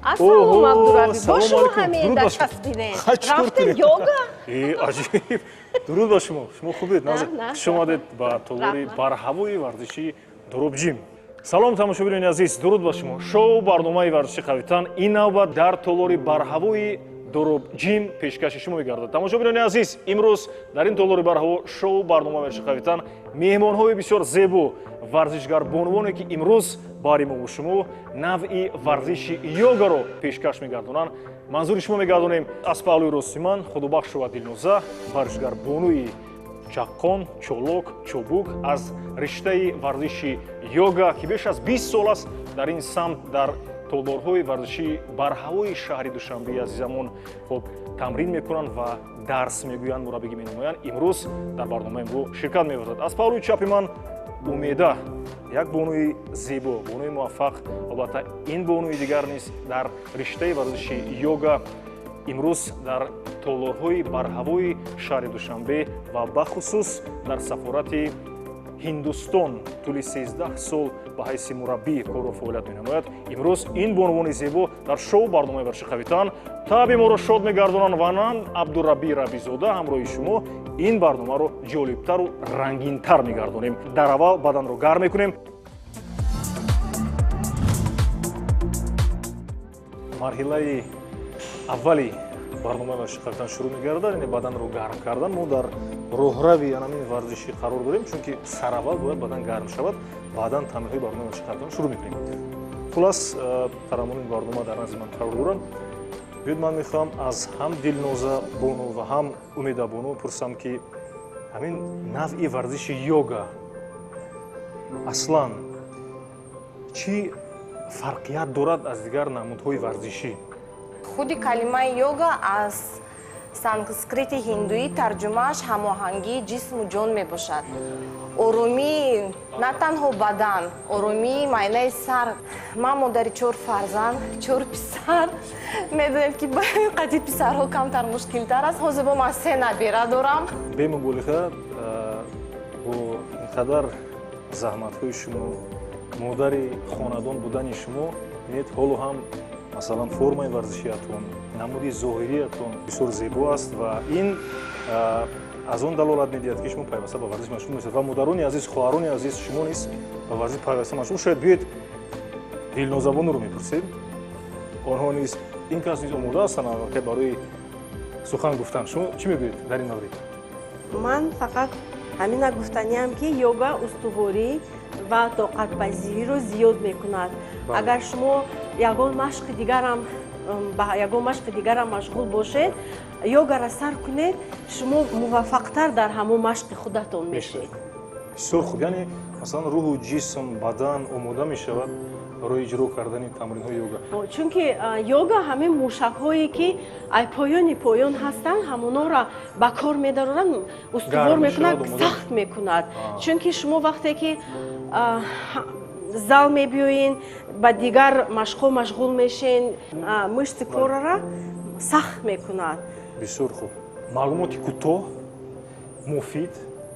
Ассалому Абдураби, бо шумо ҳамин дар часпидем. Рафтем йога? Аҷиб. Дуруд ба шумо. Шумо хубед? Хуш омадед ба толори барҳавои варзишии Дуруб-ҷим. Салом, тамошобинони азиз, дуруд ба шумо. Шоу барномаи варзиши қавитан ин навбат дар толори барҳавои Дуруб-ҷим пешкаши шумо мегардад. Тамошобинони азиз, имрӯз дар ин толори барҳаво шоу барномаи варзиши қавитан меҳмонҳои бисёр зебо, варзишгар бонувоне, ки имрӯз бари мо шумо навъи варзиши йогаро пешкаш мегардонанд. Манзури шумо мегардонем. Аз паҳлӯи рости ман Худобахшова Дилноза, варзишгар бонуи чаққон, чолок, чобук аз риштаи варзиши йога, ки беш аз 20 сол аст дар ин самт дар толорҳои варзишии барҳавои шаҳри Душанбеи азизамон хоб тамрин мекунанд ва дарс мегӯянд, мураббигӣ менамоянд. Имрӯз дар барномаи мо ширкат меварзад. Аз паҳлӯи чапи ман Умеда, як бонуи зебо, бонуи муваффақ. Албатта, ин бонуи дигар низ дар риштаи варзиши йога имрӯз дар толорҳои барҳавои шаҳри Душанбе ва бахусус дар сафорати Ҳиндустон тӯли 13 сол ба ҳайси мураббӣ кору фаъолият менамояд. Имрӯз ин бонувони зебо дар шоу барномаи варзиши қавитан таъби моро шод мегардонанд ва ман Абдураббӣ Рабизода ҳамроҳи шумо ин барномаро ҷолибтару рангинтар мегардонем. Дар аввал баданро гарм мекунем. Марҳилаи аввали барномаи варзиши қавитан шурӯъ мегардад, яъне баданро гарм кардан. Мо дар роҳрави анамин варзишӣ қарор дорем, чунки сараввал бояд бадан гарм шавад, баъдан тамринҳои барномаи варзиши қавитан шурӯъ мекунем. Хулас, қаҳрамони барнома дар назди ман қарор доранд. Биёд, ман мехоҳам аз ҳам Дилноза бону ва ҳам Умеда бону пурсам, ки ҳамин навъи варзиши йога аслан чӣ фарқият дорад аз дигар намудҳои варзишӣ? Худи калимаи йога аз санскрити ҳиндуӣ тарҷумааш ҳамоҳангии ҷисму ҷон мебошад. Оромии на танҳо бадан, оромии майнаи сар. Ман модари чор фарзанд, чор писар. Медонед, ки қати писарҳо камтар мушкилтар аст. Ҳозир бо ман се набира дорам. Бемуболиға, бо ин қадар заҳматҳои шумо, модари хонадон будани шумо, бинед, ҳоло ҳам масалан формаи варзишиятон, намуди зоҳириятон бисёр зебо аст ва ин аз он далолат медиҳад, ки шумо пайваста ба варзиш машғул мешавед. Ва модарони азиз, хоҳарони азиз, шумо низ ба варзиш пайваста машғул шавед. Биёед, Дилнозабонро мепурсем. Онҳо низ, ин кас низ омода ҳастанд албатта барои сухан гуфтан. Шумо чӣ мегӯед дар ин маврид? Ман фақат ҳамина гуфтаниам, ки йога устуворӣ ва тоқатпазириро зиёд мекунад. Агар шумо ягон машқи дигарам ба ягон машқи дигарам машғул бошед, йогара сар кунед, шумо муваффақтар дар ҳамон машқи худатон мешед. Бисёр хуб, яъне масалан рӯҳу ҷисм, бадан омода мешавад барои иҷро кардани тамринҳои йога. Чунки йога ҳамин мушакҳое, ки ай поёни поён ҳастанд, ҳамонҳоро ба кор медароранд, устувор мекунад, сахт мекунад. Чунки шумо вақте ки зал мебиёен, ба дигар машқҳо машғул мешен, мышцы корара сахт мекунад. Бисёр хуб, маълумоти кӯтоҳ, муфид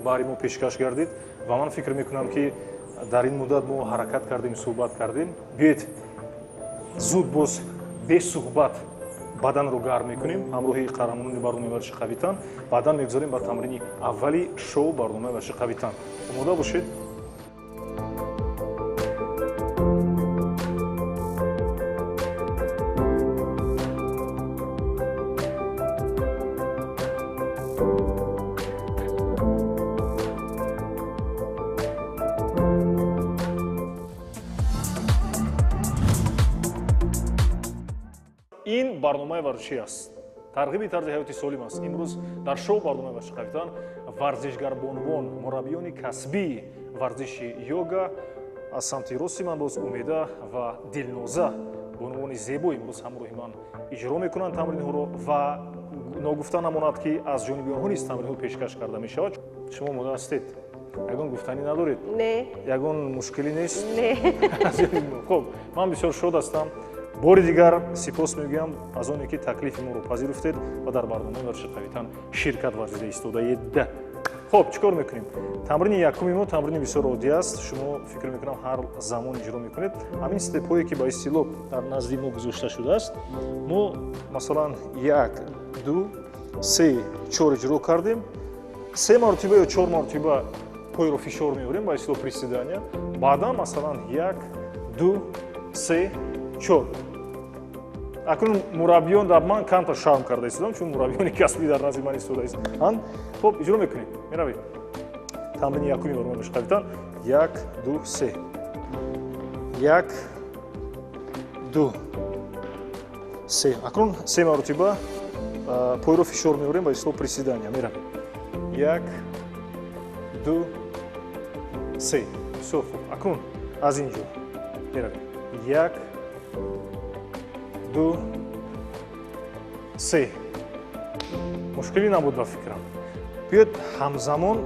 баҳри мо пешкаш гардид ва ман фикр мекунам, ки дар ин муддат мо ҳаракат кардем, суҳбат кардем. Биёед, зуд боз бесуҳбат баданро гарм мекунем ҳамроҳи қаҳрамонони барномаи варзиши қавитан, баъдан мегузарем ба тамрини аввали шоу барномаи варзиши қавитан. Омода бошед. Ин барномаи варзишӣ аст, тарғиби тарзи ҳаёти солим аст. Имрӯз дар шоу барномаи варзиши қавитан варзишгарбонувон, мураббиёни касбии варзиши йога. Аз самти рости ман боз Умеда ва Дилноза, бонувони зебо, имрӯз ҳамроҳи ман иҷро мекунанд тамринҳоро ва ногуфта намонад, ки аз ҷониби онҳо низ тамринҳо пешкаш карда мешавад. Шумо омода ҳастед? Ягон гуфтанӣ надоред? Не. Ягон мушкилӣ нест? Не. Хуб, ман бисёр шод ҳастам. Бори дигар сипос мегӯям аз оне, ки таклифи моро пазируфтед ва дар барномаи варзиши қавитан ширкат варзида истодаед. Хуб, чӣ кор мекунем? Тамрини якуми мо тамрини бисёр оддӣ аст. Шумо фикр мекунам ҳар замон иҷро мекунед. Ҳамин степҳое ки ба истилоҳ дар назди мо гузошта шудааст, мо масалан 1, 2, 3, 4 иҷро кардем. 3 маротиба ё 4 маротиба пойро фишор меорем ба истилоҳ приседания. Баъдан масалан 1, 2, 3, 4. Акнун мураббиён дар ман камтар шарм карда истодам, чун мураббиёни касбӣ дар назди ман истода истанд. Хуб, иҷро мекунем. Меравем. Тамрини якуми барнома мешавад. 1, 2, 3. 1, 2, 3. Акнун 3 маротиба пойро фишор меорем ба истилоҳ приседания. Меравем. 1, 2, 3. Бисёр хуб. Акнун аз ин ҷо меравем. 1, 2, 3. Мушкилӣ набуд ба фикрам. Биёед ҳамзамон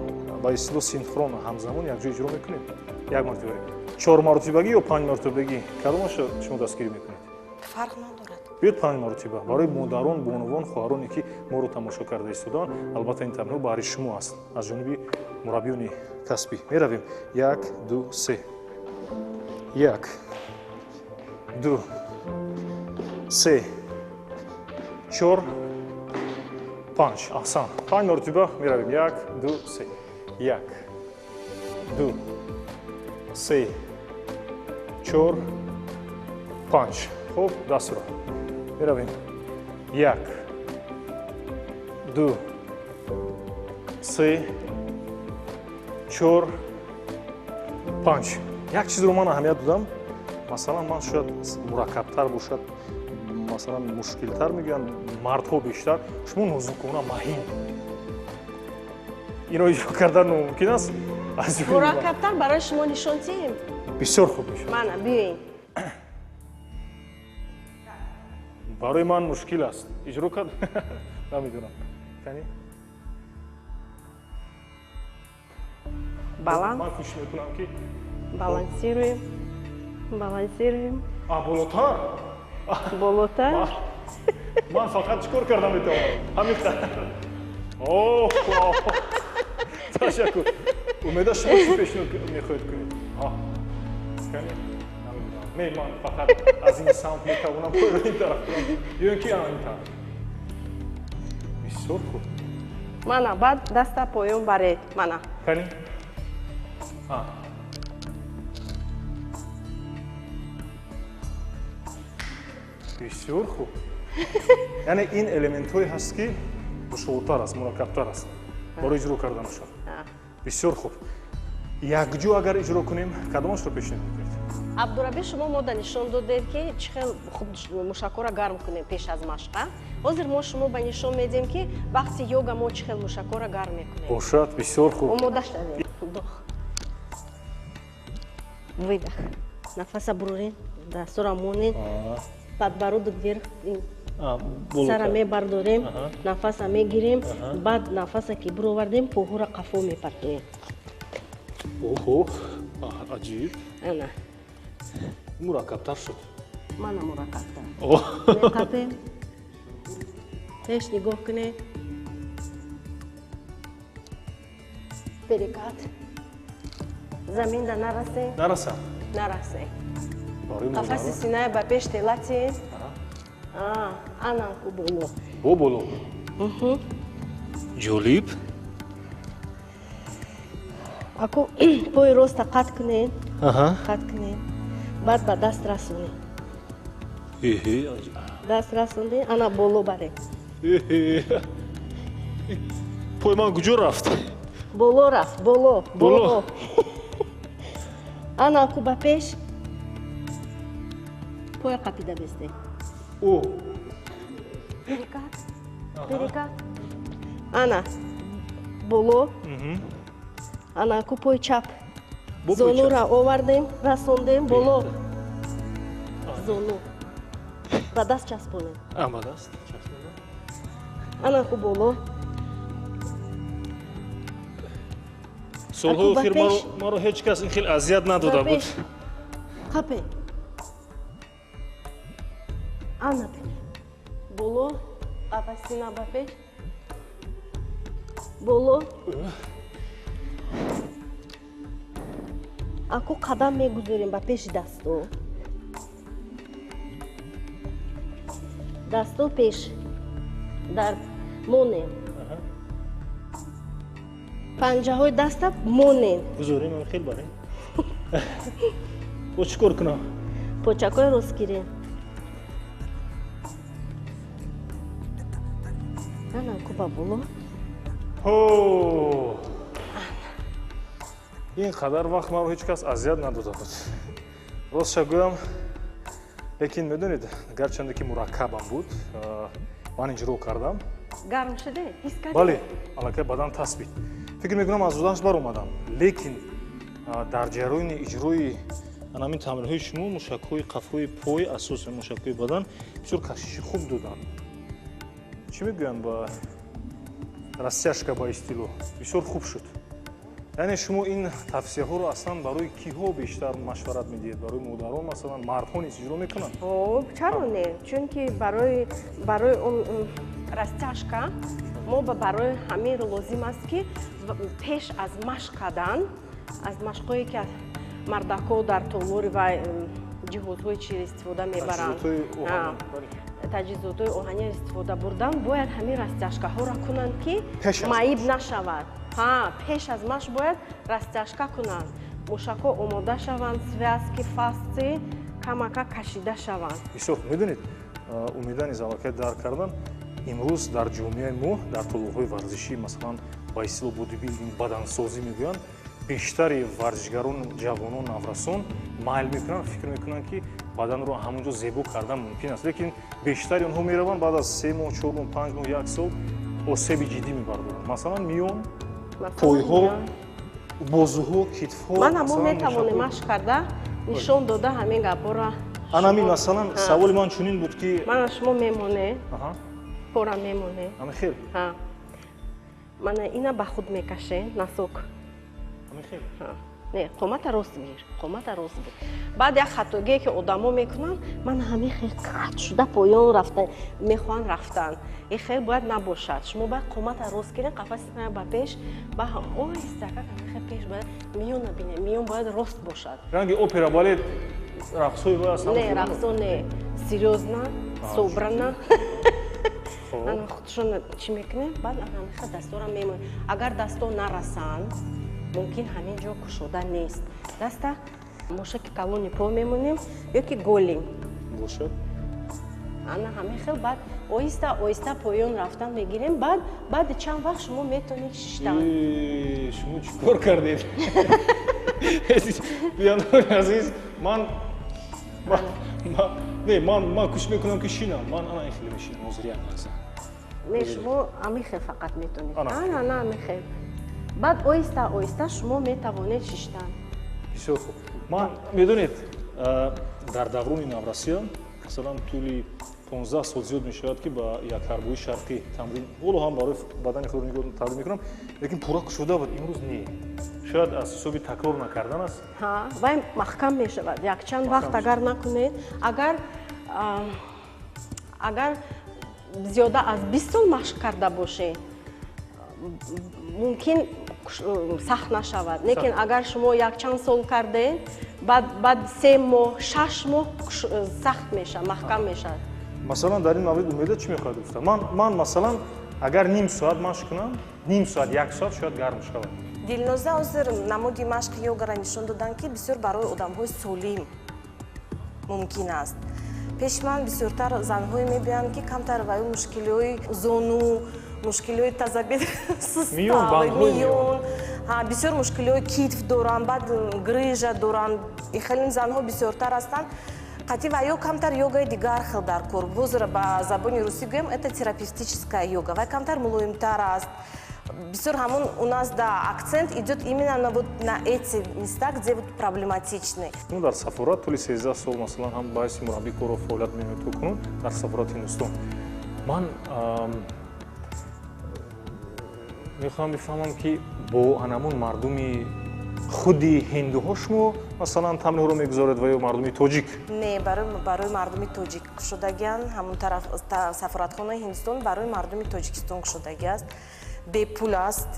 ба истилоҳ синхрон ҳамзамон якҷо иҷро мекунем. 1 маротиба. 4 маротибагӣ ё 5 маротибагӣ? Кадомашро шумо дастгирӣ мекунед? Фарқ надорад. Биёед 5 маротиба. Барои модарон, бонувон, хоҳароне ки моро тамошо карда истодаанд, албатта ин тамринҳо баҳри шумо аст аз ҷониби мураббиёни касбӣ. Меравем. 1, 2, 3. 1, 2, 3, 4, 5. Аҳсан. 5 маротиба меравем. 1, 2, 3. 1, 2, 3, 4, 5. Хуб, дастро меравем. 1, 2, 3, 4, 5. Як чизро ман аҳамият додам. Масалан, ман шояд мураккабтар бошад, масалан мушкилтар мегӯянд, мардҳо бештар. Шумо нозукона маҳин. Инро иҷро кардан номумкин аст? Мураккабтар барои шумо нишон диҳем? Бисёр хуб мешавад. Мана, биёед. Барои ман мушкил аст. Иҷро кард? Намедонам. Кани? Баланс. Ман кӯшиш мекунам ки балансируем. Балансируем. А, болотар? Болотар. Ман фақат чӣ кор карда метавонам? Ҳамин қадар. Оҳ, ташаккур. Умеда, шумо чӣ пешниҳод мехоҳед кунед? Кани? Намедонам. Не, ман фақат аз ин самт метавонам пойро ин тараф кунам. Ё ин ки ин тараф. Бисёр хуб. Мана, баъд даста поён баред. Мана. Кани? Бисёр хуб. Яъне ин элементҳое ҳаст ки душвортар аст, мураккабтар аст барои иҷро карданашон. Бисёр хуб. Якҷо агар иҷро кунем, кадомашро пешниҳод мекунед? Абдураби, шумо мода нишон додед ки чӣ хел хуб мушакҳоро гарм кунем пеш аз машқа. Ҳозир мо шумо ба нишон медиҳем ки вақти йога мо чӣ хел мушакҳоро гарм мекунем. Бошад, бисёр хуб. Омода шавед. Вдох. Выдох. Нафаса буроред, дастора монед. Подбородок вверх, сара мебардорем, нафаса мегирем, баъд нафаса ки буровардем, пойҳоро қафо мепартоем. Оҳо, аҷиб. Ана. Мураккабтар шуд. Мана мураккабтар. Меқапем. Пеш нигоҳ кунед. Перекат. Заминда нарасем. Нарасам. Нарасем. Қафаси синая ба пеш телатием. Ананку боло. Бо боло. Ҷолиб. Ако пои роста қат кунед. Қат кунед. Баъд ба даст расонед. Даст расондед, ана боло баред. Пои ман куҷо рафт? Боло рафт, боло, боло. Ана ку ба пеш. Поя қапида бесте. О. Перекат. Перекат. Ана боло. Ана ку пои чап. Зонура овардем, расондем боло. Зону. Ба даст часпонем. Ба даст часпонем. Ана ку боло. Солҳои охир маро ҳеҷ кас ин хел азият надода буд. Қапе. Ана боло, қафаси сина ба пеш. Боло. Ако қадам мегузорем ба пеши дасто. Дасто пеш дар монем. Панҷаҳои даста монем. Гузорем, хел барем. Бо чӣ кор кунам? Почакҳои рост гирем. Ана ку ба боло. Ин қадар вақт маро ҳеҷ кас азият надода буд. Ростша гӯям, лекин медонед, гарчанде ки мураккабам буд, ман иҷро кардам. Гарм шуде? Ҳис кардед? Бале, аллакай бадан тасбит. Фикр мекунам, аз удааш баромадам. Лекин дар ҷараёни иҷрои анамин тамринҳои шумо мушакҳои қафои пой, асосан мушакҳои бадан бисёр кашиши хуб доданд. Чӣ мегӯянд ба растяжка ба истилоҳ? Бисёр хуб шуд. Яъне шумо ин тавсияҳоро аслан барои киҳо бештар машварат медиҳед? Барои модарон, масалан, мардҳо низ иҷро мекунанд? Хоб, чаро не? Чунки барои он растяжка мо барои ҳамин лозим аст, ки пеш аз машқ кардан, аз машқҳое ки мардакҳо дар толори ва ҷиҳозҳои чиро истифода мебаранд, таҷҳизотҳои оҳаниро истифода бурдан, бояд ҳамин растяжкаҳоро кунанд, ки маиб нашавад. Пеш аз машқ бояд растяжка кунанд, мушакҳо омода шаванд, связки, фасци камака кашида шаванд. Бисёр медонед, Умеда низ аллакай дарк кардан, имрӯз дар ҷомеаи мо, дар толорҳои варзишӣ, масалан, ба истилоҳ бодибилдинг, бадансозӣ мегӯянд, бештари варзишгарон, ҷавонон, наврасон майл мекунанд, фикр мекунанд, ки баданро ҳамон ҷо зебо кардан мумкин аст. Лекин бештари онҳо мераванд, баъд аз 3 моҳ, 4 моҳ, 5 моҳ, як сол осеби ҷиддӣ мебардоранд. Масалан, миён, пойҳо, бозуҳо, китфҳо. Ман ҳамо метавонем машқ карда нишон дода ҳамин гапҳоро. Анамин, масалан, саволи ман чунин буд, ки мана шумо мемоне, пора мемоне. Ами хел? Мана ина ба худ мекаше, насок. Ами хел? Не, қомата рост гир, қомата рост гир. Баъд як хатогие ки одамо мекунанд, ман ҳамин хел қат шуда поён рафта мехоҳанд рафтан. Ин хел бояд набошад. Шумо бояд қомата рост гиред, қафаси сина ба пеш, ба оҳиста хел пеш бояд миёна бинед, миён бояд рост бошад. Ранги опера, балет, рақсҳои бояд. Не, рақсо не, серьёзно, собрано. Ана худшон чӣ мекунем? Баъд ҳамин хел дастора мемонем. Агар дасто нарасанд, мумкин ҳамин ҷо кушода нест. Даста мушаки калони по мемонем ё ки голем. Бошад. Ана ҳамин хел баъд оҳиста оҳиста поён рафтан мегирем. Баъд баъди чанд вақт шумо метавонед шиштан. Шумо чӣ кор кардед? Бинандагони азиз, ман не, ман кӯшиш мекунам, ки шинам. Ман ана ин хеле мешинам ҳозир, як лаҳза. Не, шумо ҳамин хел фақат метавонед. Ана ана ҳамин хел. Баъд оҳиста оҳиста шумо метавонед шиштан. Бисёр хуб. Ман, медонед, дар даврони наврасиям, масалан, тӯли 15 сол зиёд мешавад, ки ба якҳарбои шарқӣ тамрин, ҳоло ҳам барои бадани худро нигоҳ тамрин мекунам, лекин пурра кушода буд, имрӯз не. Шояд аз ҳисоби такрор накардан аст. Вай маҳкам мешавад. Якчанд вақт агар накунед, агар зиёда аз 20 сол машқ карда бошед, мумкин сахт нашавад. Лекин агар шумо якчанд сол кардед, баъд 3 моҳ, 6 моҳ сахт мешавад, маҳкам мешавад. Масалан, дар ин маврид Умеда чӣ мехоҳад гуфта? Ман, масалан, агар ним соат машқ кунам, ним соат, як соат, шояд гарм шавад. Дилноза ҳозир намуди машқи йогаро нишон доданд, ки бисёр барои одамҳои солим мумкин аст. Пеши ман бисёртар занҳое мебиёянд, ки камтар ваю мушкилиҳои зону, мушкилиҳои тазобед, миён, бисёр мушкилиҳои китф доранд, баъд грыжа доранд. Хеле занҳо бисёртар ҳастанд. Қатъи ва ё камтар йогаи дигар хел дар кор. Ҳозир ба забони русӣ гӯем, это терапевтическая йога. Вай камтар мулоимтар аст. Бисёр ҳамон у нас, да, акцент идет именно на вот на эти места, где вот проблематичны. Ну, дар сафорат тӯли 13 сол, масалан, ҳам ба ҳайси мураббӣ корро фаъолият менамоед то кунун дар сафорати Ҳиндустон. Ман мехоҳам бифаҳмам, ки бо анамун мардуми худи ҳиндуҳо шумо, масалан, тамринҳоро мегузоред ва ё мардуми тоҷик? Не, барои мардуми тоҷик кушодагиан. Ҳамон тараф сафоратхонаи Ҳиндустон барои мардуми Тоҷикистон кушодагӣ аст. Бепул аст.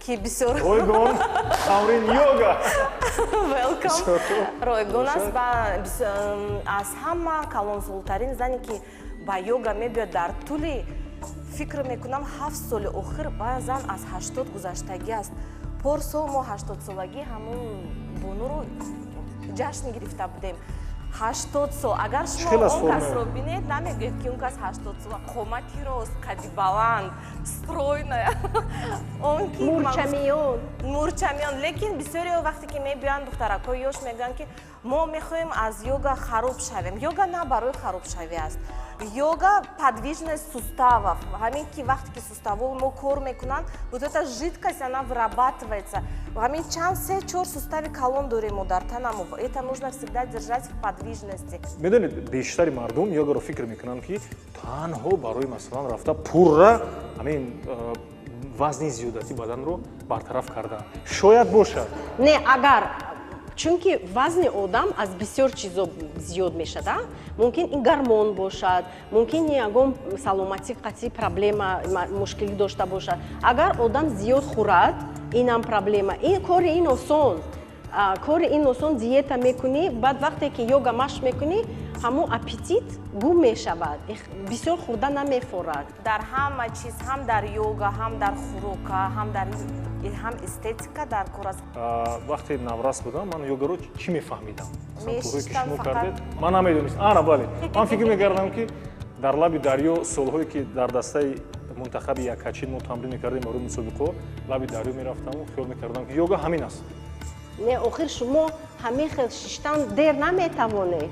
Ки ки бисёр ройгон тамрин йога. Welcome. Ройгон аст ва аз ҳама калонсолтарин зане ки ба йога мебиёд дар тӯли фикр мекунам 7 соли охир ба зан аз 80 гузаштагӣ аст. Порсол мо 80-солагӣ ҳамун бонуро ҷашн гирифта будем. 80 сол. Агар шумо он касро бинед, намегӯед ки он кас 80 сола. Қомати рост, қади баланд, стройная. Он ки мурчамиён. Мурчамиён. Лекин бисёриҳо вақте ки мебиёянд духтаракҳои ёш мегӯянд ки мо мехоҳем аз йога хароб шавем. Йога на барои харобшавӣ аст. Йога подвижность суставов. Ҳамин ки вақте ки суставҳо мо кор мекунанд, вот эта жидкость она вырабатывается. Ҳамин чанд 3-4 сустави калон дорем мо дар танамо. Это нужно всегда держать в подвижности. Медонед, бештари мардум йогаро фикр мекунанд ки танҳо барои масалан рафта пурра ҳамин вазни зиёдати баданро бартараф кардан. Шояд бошад. Не, агар чунки вазни одам аз бисёр чизо зиёд мешавад, мумкин ин гормон бошад, мумкин ягон саломатӣ қатъи проблема, мушкилӣ дошта бошад. Агар одам зиёд хӯрад, инам проблема. Ин кори ин осон. Кори ин осон, диета мекунӣ, баъд вақте ки йога машқ мекунӣ, ҳамон аппетит гум мешавад, бисёр хӯрда намефорад. Дар ҳама чиз, ҳам дар йога, ҳам дар хӯрока, ҳам дар ҳам эстетика дар кор аст. Вақте наврас будам, ман йогаро чӣ мефаҳмидам? Корҳое ки шумо кардед, ман намедонистам. Ана, бале. Ман фикр мекардам ки дар лаби дарё солҳое ки дар дастаи мунтахаби яккачин мо тамрин мекардем барои мусобиқаҳо, лаби дарё мерафтаму хиёл мекардам ки йога ҳамин аст. Не, охир шумо ҳамин хел шиштан дер наметавонед.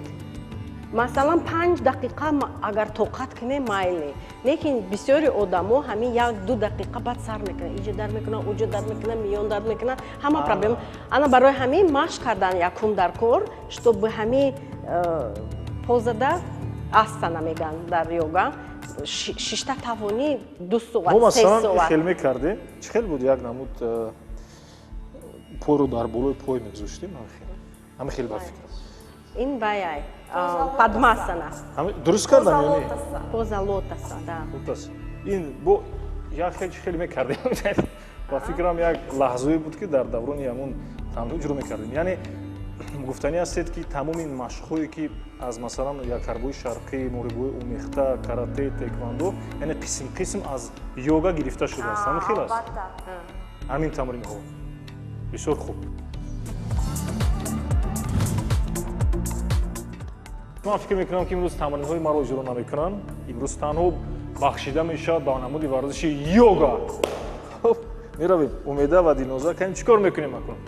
Масалан, 5 дақиқа агар тоқат кунед, майле. Лекин бисёри одамо ҳамин 1-2 дақиқа баъд сар мекунанд. Иҷо дард мекунанд, уҷо дард мекунанд, миён дард мекунанд. Ҳама проблема. Ана барои ҳамин машқ кардан якум дар кор, чтобы ҳамин позада асана мегӯянд дар йога. Шишта тавонӣ 2 соат, 3 соат. Мо масалан хел мекардем. Чӣ хел буд як намуд пойро дар болои пой мегузоштем, ҳамин хел ба фикрам. Ин баяй падмасана. Дуруст кардам ё не? Поза лотоса, да. Лотос. Ин бо як хел чӣ хел мекардем. Ба фикрам як лаҳзае буд ки дар даврони ҳамон тамрин иҷро мекардем. Яъне гуфтанӣ ҳастед ки тамоми ин машқҳое ки аз масалан якарбои шарқӣ, муҳорибаҳои омехта, карате, теквандо, яъне қисм қисм аз йога гирифта шудааст. Ҳамин хел аст? Ҳамин тамринҳо. Бисёр хуб. Ман фикр мекунам ки имрӯз тамринҳои маро иҷро намекунанд. Имрӯз танҳо бахшида мешавад ба намуди варзиши йога. Хуб, меравем. Умеда ва Дилноза, кайм чӣ кор мекунем акнун?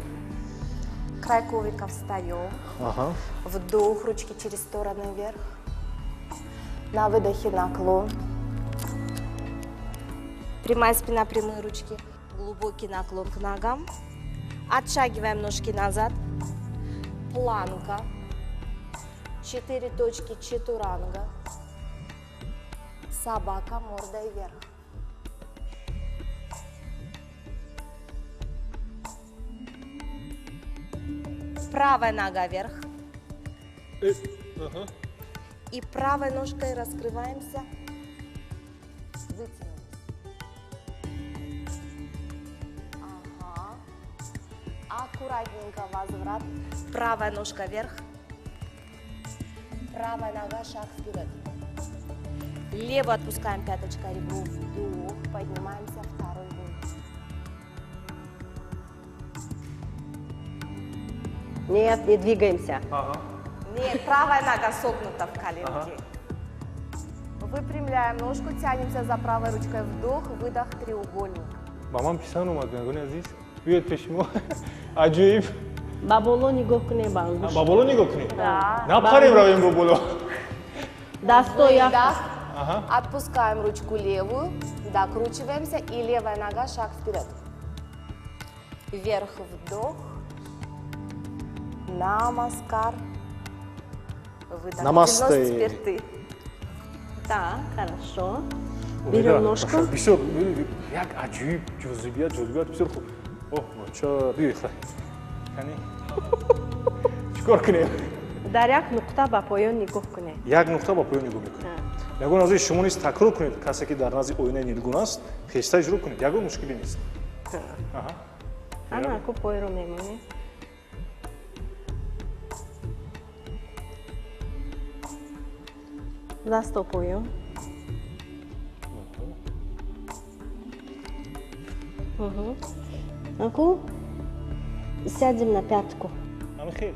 Край коврика встаем. Вдох, ручки через стороны вверх. На выдохе наклон. Прямая спина, прямые ручки. Глубокий наклон к ногам. Отшагиваем ножки назад. Планка. 4 точки чатуранга. Собака мордой вверх. Правая нога вверх. И правой ножкой раскрываемся. Вытянулись. Ага. Аккуратненько возврат. Правая ножка вверх. Правая нога, шаг вперед. Левую отпускаем пяточкой ребро. Вдох. Поднимаемся второй вдох. Нет, не двигаемся. Ага. Нет, правая нога согнута в коленке. Ага. Выпрямляем ножку, тянемся за правой ручкой. Вдох, выдох, треугольник. Мамам писан омад, мегӯяд азиз. Биёед пеши мо. Аҷоиб. Ба боло нигоҳ кунем, ба ангушт. Ба боло нигоҳ кунем? Да. Напарем, равем ба боло. Дасто як. Ага. Отпускаем ручку левую, докручиваемся и левая нога шаг вперед. Вверх, вдох. Намаскар. Выдох. Намасте. Теперь ты. Да, хорошо. Берем ножку. Бисёр, як аҷоиб ҷозибият, ҷозибият бисёр хуб. Оҳ, бача, биёй хай. Кани. Чикор кунем? Дар як нуқта ба поён нигоҳ кунед. Як нуқта ба поён нигоҳ мекунем. Ягон азиз, шумо низ такрор кунед, касе ки дар назди оинаи нилгун аст, хеста иҷро кунед, ягон мушкиле нест. Ана ку пойро мемонем. Даст то поён. Аку сядем на пятку. Амхел.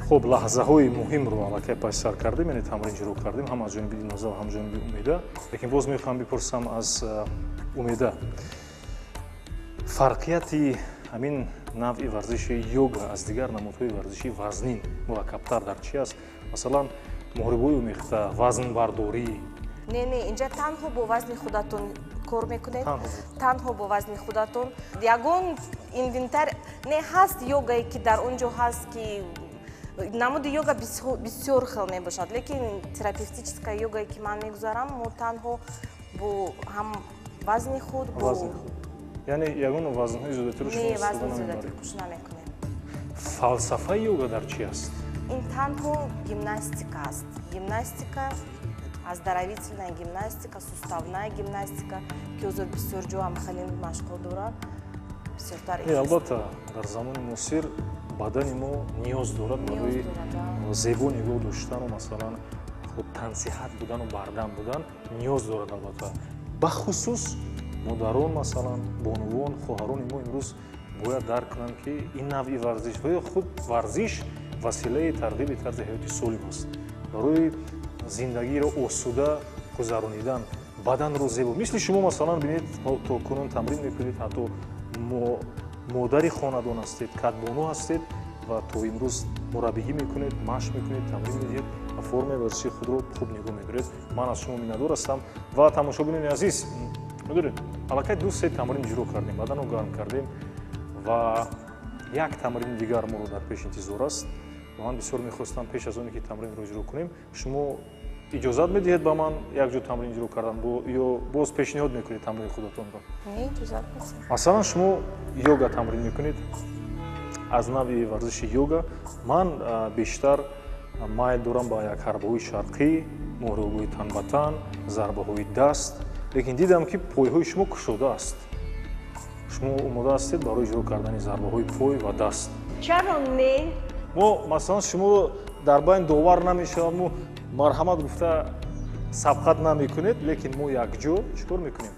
Хуб, лаҳзаҳои муҳимро аллакай паси сар кардем, яъне тамрин иҷро кардем, ҳам аз ҷониби Дилноза ва ҳам ҷониби Умеда. Лекин боз мехоҳам бипурсам аз Умеда, фарқияти ҳамин навъи варзиши йога аз дигар намудҳои варзиши вазнин мураккабтар дар чи аст? Масалан, муҳорибаҳои омехта, вазнбардорӣ. Не, не, инҷа танҳо бо вазни худатон кор мекунед, танҳо бо вазни худатон. Ягон инвентар не ҳаст йогае ки дар он ҷо ҳаст, ки намуди йога бисёр хел мебошад, лекин терапевтическая йогае ки ман мегузарам, мо танҳо бо ҳам вазни худ, бо яъне ягон вазнҳои зиёдатиро шумо не, вазни зиёдатиро кӯш намекунем. Фалсафаи йога дар чи аст? Ин танҳо гимнастика аст. Гимнастика, оздоровительная гимнастика, суставная гимнастика, ки ҳозир бисёр ҷо ҳам хеле машқҳо доранд, бисёртар. Албатта, дар замони муосир бадани мо ниёз дорад барои зебо нигоҳ доштану, масалан, худ тансиҳат будану бардам будан ниёз дорад. Албатта, бахусус модарон, масалан, бонувон, хоҳарони мо имрӯз бояд дарк кунанд, ки ин навъи варзиш ва ё худ варзиш василаи тарғиби тарзи ҳаёти солим аст барои зиндагиро осуда гузаронидан, баданро зебо. Мисли шумо, масалан, бинед, то кунун тамрин мекунед, ҳатто модари хонадон ҳастед, кадбону ҳастед ва то имрӯз мураббигӣ мекунед, машқ мекунед, тамрин медиҳед ва формаи варзиши худро хуб нигоҳ медоред. Ман аз шумо миннатдор ҳастам ва тамошобинони азиз, медонед, аллакай 2-3 тамрин иҷро кардем, баданро гарм кардем ва як тамрини дигар моро дар пеш интизор аст. Ва ман бисёр мехостам пеш аз оне ки тамринро иҷро кунем, шумо иҷозат медиҳед ба ман якҷо тамрин иҷро кардан ё боз пешниҳод мекунед тамрини худатонро? Не, иҷозат медиҳам. Масалан, шумо йога тамрин мекунед аз навъи варзиши йога. Ман бештар майл дорам ба як ҳарбаҳои шарқӣ, муҳорибаҳои тан ба тан, зарбаҳои даст, лекин дидам ки пойҳои шумо кушода аст. Шумо омода ҳастед барои иҷро кардани зарбаҳои пой ва даст? Чаро не? Мо, масалан, шуморо дар байн довар намешавам, мо марҳамат гуфта сабқат намекунед, лекин мо якҷо чӣ кор мекунем?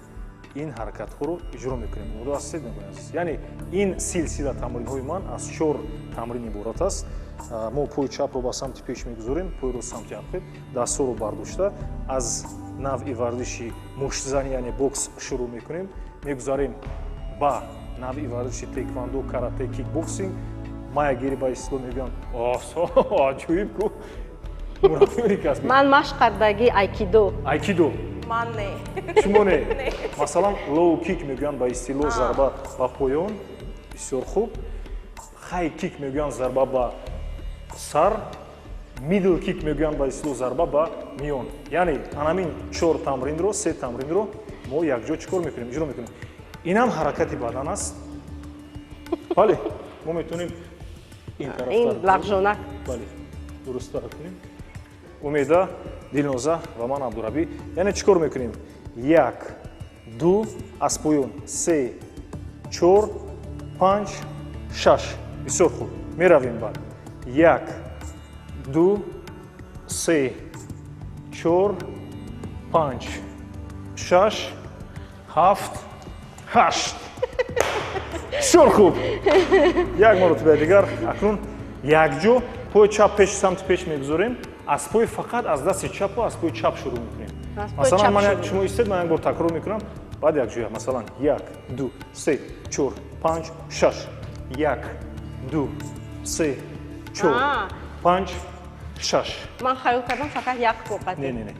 Ин ҳаракатҳоро иҷро мекунем. Омода ҳастед, мегӯям азиз? Яъне ин силсила тамринҳои ман аз 4 тамрин иборат аст. Мо пои чапро ба самти пеш мегузорем, пойро самти ақиб, дастҳоро бардошта аз навъи варзиши муштзанӣ, яъне бокс шурӯъ мекунем, мегузарем ба навъи варзиши теквандо, карате, кикбоксинг, маягири ба истилоҳ мегӯянд. Аҷоиб ку мураббиёни касбӣ. Ман машқ кардаги айкидо. Айкидо. Ман не. Шумо не? Масалан, лоу кик мегӯянд ба истилоҳ, зарба ба поён, бисёр хуб. Хай кик мегӯянд, зарба ба сар, мидл кик мегӯянд ба истилоҳ, зарба ба миён. Яъне анамин 4 тамринро, 3 тамринро мо якҷо чӣ кор мекунем? Иҷро мекунем. Инам ҳаракати бадан аст. Бале, мо метавонем ин тарафтар. Ин лағжонак. Бале, дурусттар кунем. Умеда, Дилноза ва ман Абдурабӣ. Яъне чӣ кор мекунем? 1, 2, аз поён 3, 4, 5, 6. Бисёр хуб. Меравем баъд. 1, 2, 3, 4, 5, 6, 7, 8. Бисёр хуб. Як маротиба дигар. Акнун якҷо пои чап пеш самти пеш мегузорем. Аз пои фақат аз дасти чапу аз пои чап шурӯъ мекунем. Масалан, ман шумо истед, ман як бор такрор мекунам, баъд якҷоя. Масалан, 1, 2, 3, 4, 5, 6. 1, 2, 3, 4, 5, 6. Ман хаёл кардам фақат як поқат. Не, не, не.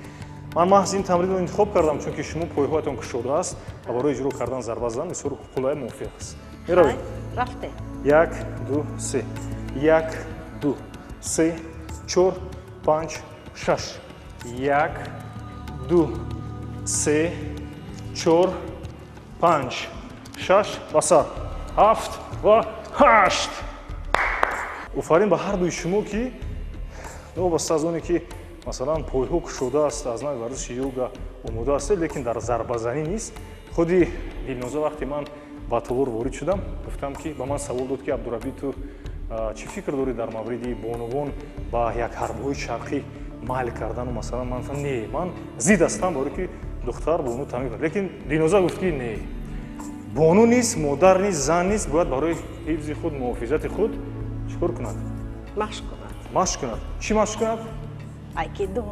Ман маҳз ин тамринро интихоб кардам, чунки шумо пойҳоятон кушода аст ва барои иҷро кардан зарба задан бисёр қулай мувофиқ аст. Меравем. Рафте. 1, 2, 3. 1, 2, 3, 4, 5, 6. 1, 2, 3, 4, 5, 6 ва сар. 7 ва 8. Офарин ба ҳар дуи шумо, ки новобаста аз оне ки масалан пойҳо кушода аст, аз нави варзиши йога омода ҳастед, лекин дар зарбазанӣ низ худи Дилноза вақте ман ба толор ворид шудам, гуфтам ки ба ман савол дод ки Абдураби, ту чӣ фикр дорӣ дар мавриди бонувон ба як ҳарбҳои шарқӣ майл кардану? Масалан, ман гуфтам, не, ман зид ҳастам, барое ки духтар бону тамрин кунад. Лекин Дилноза гуфт ки не, бону низ, модар низ, зан низ бояд барои ҳифзи худ, муҳофизати худ чӣ кор кунад? Машқ кунад. Машқ кунад. Чӣ машқ кунад? Айкидо.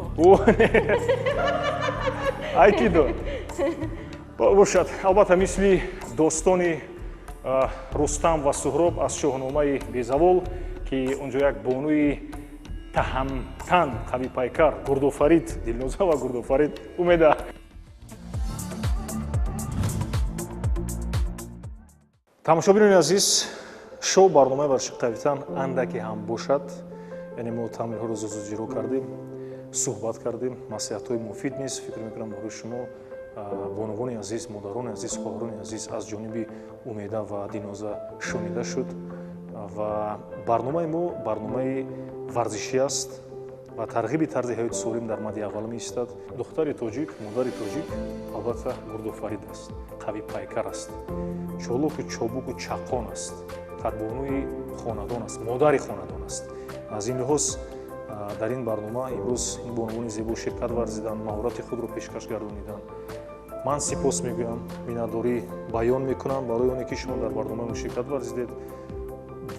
Айкидо бошад. Албатта, мисли достони Рустам ва Суҳроб аз Шоҳномаи безавол, ки он ҷо як бонуи таҳамтан, қавипайкар, Гурдофарид Дилноза ва Гурдофарид Умеда. Тамошобинони азиз, шоу барномаи варзиши қавитан андаке ҳам бошад, яъне мо тамринҳоро зуд-зуд иҷро кардем, суҳбат кардем, маслиҳатҳои муфид низ фикр мекунам барои шумо, бонувони азиз, модарони азиз, хоҳарони азиз, аз ҷониби Умеда ва Дилноза шунида шуд. Ва барномаи мо барномаи варзишӣ аст ва тарғиби тарзи ҳаёти солим дар мадди аввал меистад. Духтари тоҷик, модари тоҷик албатта гурдофарид аст, қавипайкар аст, чолоку чобуку чақон аст, кадбонуи хонадон аст, модари хонадон аст. Аз ин лиҳоз дар ин барнома имрӯз ин бонувони зебо ширкат варзиданд, маҳорати худро пешкаш гардониданд. Ман сипос мегӯям, миннатдорӣ баён мекунам барои оне ки шумо дар барномаи мо ширкат варзидед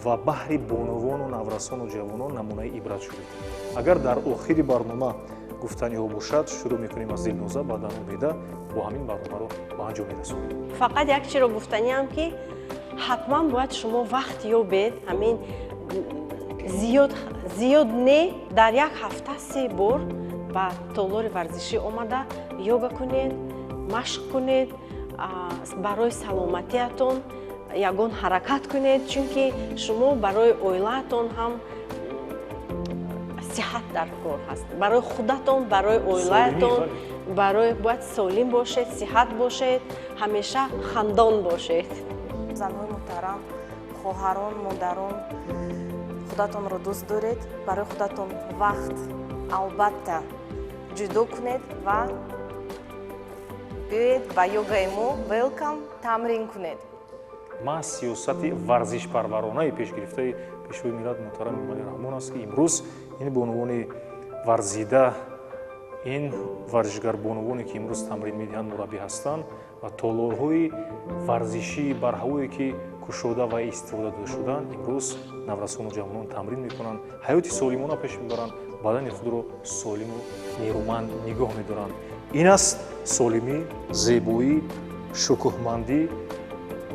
ва баҳри бонувону наврасону ҷавонон намунаи ибрат шудед. Агар дар охири барнома гуфтаниҳо бошад, шурӯъ мекунем аз Дилноза, баъдан Умеда, бо ҳамин барномаро ба анҷом мерасонем. Фақат як чиро гуфтаниам, ки ҳатман бояд шумо вақт ёбед, ҳамин зиёд не, дар як ҳафта 3 бор ба толори варзишӣ омада йога кунед, машқ кунед, барои саломатиатон ягон ҳаракат кунед, чунки шумо барои оилаатон ҳам сиҳат дар кор ҳаст, барои худатон, барои оилаатон, барои бояд солим бошед, сиҳат бошед, ҳамеша хандон бошед. Занҳои муҳтарам, хоҳарон, модарон, худатонро дӯст доред, барои худатон вақт албатта ҷудо кунед ва биёед ба йогаи мо, велкам, тамрин кунед. Маҳз сиёсати варзишпарваронаи пешгирифтаи Пешвои миллат муҳтарам Эмомалӣ Раҳмон аст, ки имрӯз ин бонувони варзида, ин варзишгарбонувоне ки имрӯз тамрин медиҳанд, мураббӣ ҳастанд ва толорҳои варзишии барҳавое ки кушода ва истифода дода шуданд, имрӯз наврасону ҷавонон тамрин мекунанд, ҳаёти солимона пеш мебаранд, бадани худро солиму нерӯманд нигоҳ медоранд. Ин аст солимӣ, зебоӣ, шукӯҳмандӣ,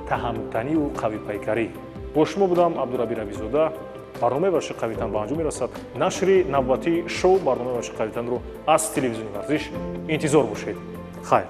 таҳамтаниву қавипайкарӣ. Бо шумо будам Абдураби Рабизода. Барномаи варзиши қавитан ба анҷом мерасад. Нашри навбатии шоу барномаи варзиши қавитанро аз телевизиони варзиш интизор бошед. Хайр.